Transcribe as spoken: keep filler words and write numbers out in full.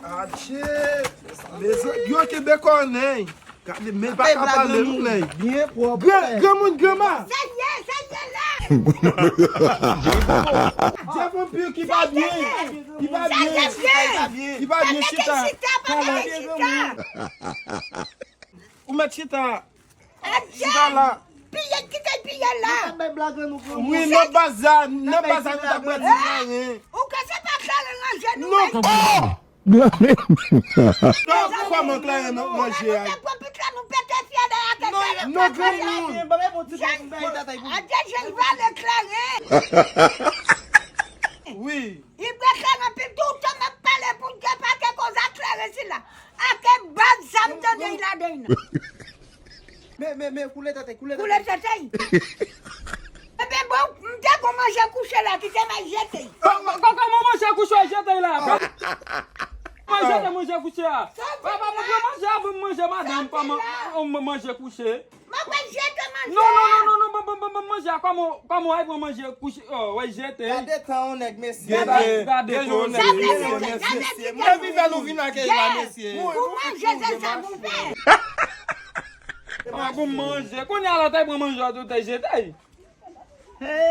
Atchè! Mezanmi, yo kenbe kò nèy. Gade, men pa ka pale non nèy. Byen pwòp. Gran, granmoun, granma. Sa ye, sa ye la. Jeff Vampire ki pa byen. Ki pa byen. Ki pa byen chita. Ou mèt chita. Chita la. Piye, kite piye la. Wi, nan baz la, nan baz la nou ta pral di kleren. Ou ka se pa kleren ranje nou. Non. Non, kòman kleren nan manje a? Nou pran pit la, nou pete fyèl la, non, non, granmoun. Adye, je vale kleren. Wi. Li prese anpil, toutan m ap pale pou Dye, pa gen koz a kleren sila. Ake baz sa m tande l ladan l nan. Men, men, men, koule tete, koule tete. Koule tete. Ebyen, bon, m te gon manje kouche la, kite m al jete. Kòman manje kouche w jete la? Manje te manje kouche a. Papa, mwen pran manje a pou m manje madanm, kòman manje kouche? Mwen pral jete manje. Non, non, non, non, non, ban, ban, ban, ban manje a. Kòman, kòman w ay pran manje kouche? Oh, w ay jete. Gade tan yon nèg, mesye. Gade, gade tan yon nèg, mesye, mesye. Mwen vin fè nou vin ak la, mesye. Pou manje, se sa pou fè. Mwen pou manje. Kounye a la, w t ay pran manje a, w t ay jete. Hey!